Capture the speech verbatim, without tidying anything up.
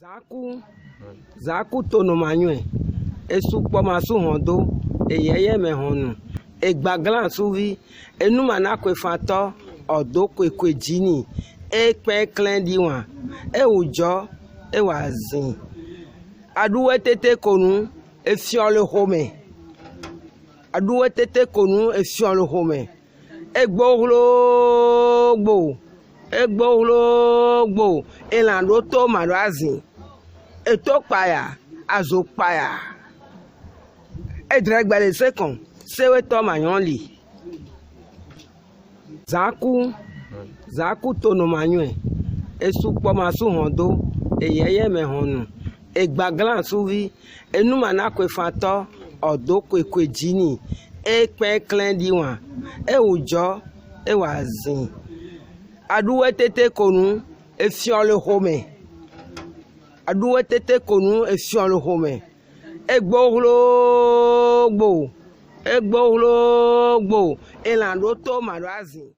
Zǎkú, Zǎkú tonɔmanyɔ́ɛ, è sukpɔ́ ma sú hɔn dó, è yɛ́yɛ́ mɛ hɔn nu, è gbaglán asúví, è nú ma ná xwefantɔ́, ɔ̌ dó xwexwe jí n'i, é kpɛ́n klɛ́n ɖi wǎn, é wǔ jɔ́, é wa azin. A ɖú wɛ tété ko nú, è fyɔ́ lé xomɛ. A ɖú wɛ tété ko nú, è fyɔ́ lé xomɛ. É gbó hlóógbó, é gbó hlóógbó, è lǎn ɖótó ma ɖó azin. È tó kpaya, azo kpaya. É dlɛ́ gbɛ lě sɛ́ kɔn, séwétɔ́ ma nyɔ́ li. Zǎkú, Zǎkú tonɔmanyɔ́ɛ, è sukpɔ́ ma sú hɔn dó, è yɛ́yɛ́ mɛ hɔn nu, è gbaglán asúví, è nú ma ná xwefantɔ́, ɔ̌ dó xwexwe jí n'i, é kpɛ́n klɛ́n ɖi wǎn, é wǔ jɔ́, é wa azin. A ɖú wɛ tété ko nú, è fyɔ́ lé xomɛ. A ɖú wɛ tété ko nú, è fyɔ́ lé xomɛ. É gbó hlóógbó, é gbó hlóógbó, è lǎn ɖótó ma ɖó azin.